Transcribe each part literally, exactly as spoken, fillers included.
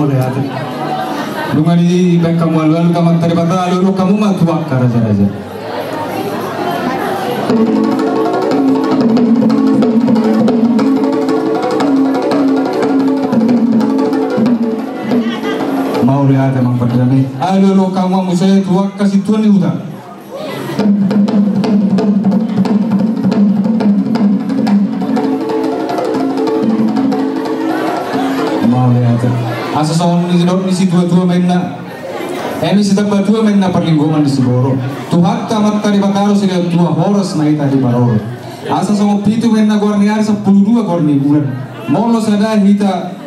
Mauliate. Nunga dibaen hamu alualu tu Amanta Debata, alualuhon hamu ma tu angka raja-raja. Mauliate amang pardame. Alualuhon hamu ma muse tu angka sintua ni huta. Mauliate. Asa songon nidok ni situa-tua ma inna, eme sitamba tua ma inna parlinggoman ni siborok. Tuhanta Amanta Debata do silehon tua, horas ma hita diparorot. Asa songon pitu ma inna goar ni ari, sampulu dua goar ni bulan. Molo sada hita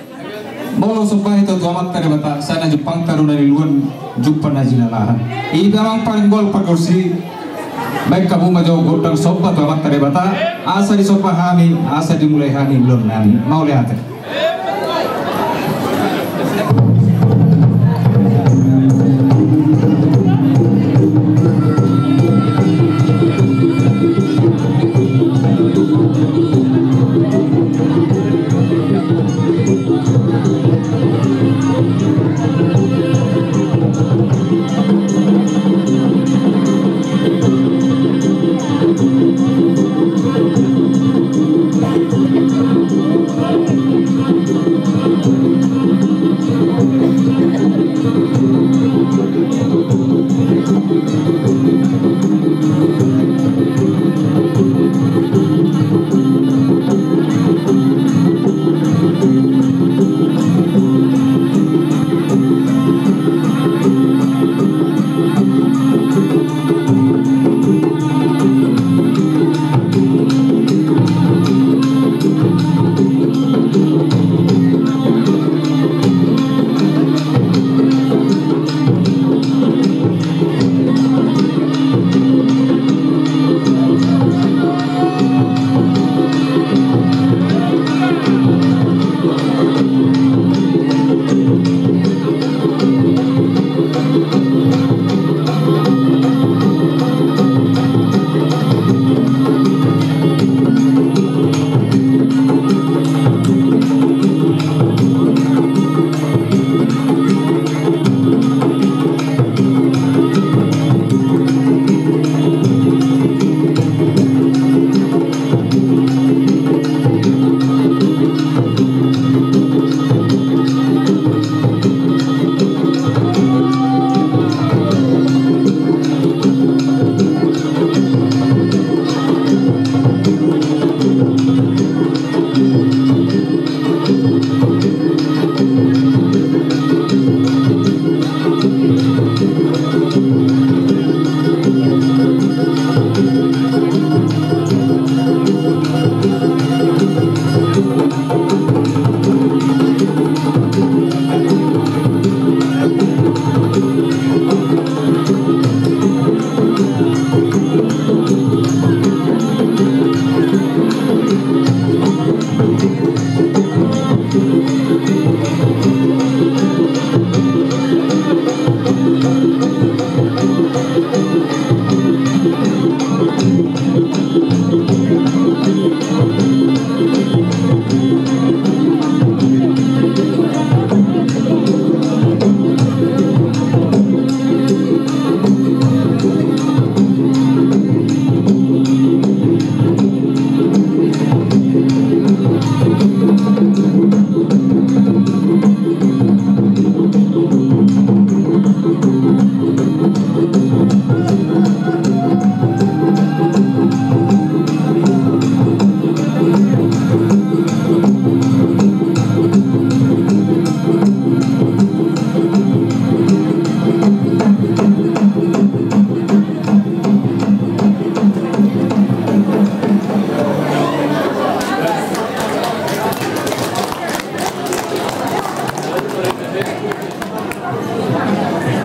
Molo somba hita tu Amanta Debata, sai na jumpangta do na niluluan, jumpa na jinalahan. I ma amang pargonsi, baen hamu ma jo gondang somba tu Amanta Debata, asa disomba hami, asa dimulai hami ulaon nami. Mauliate.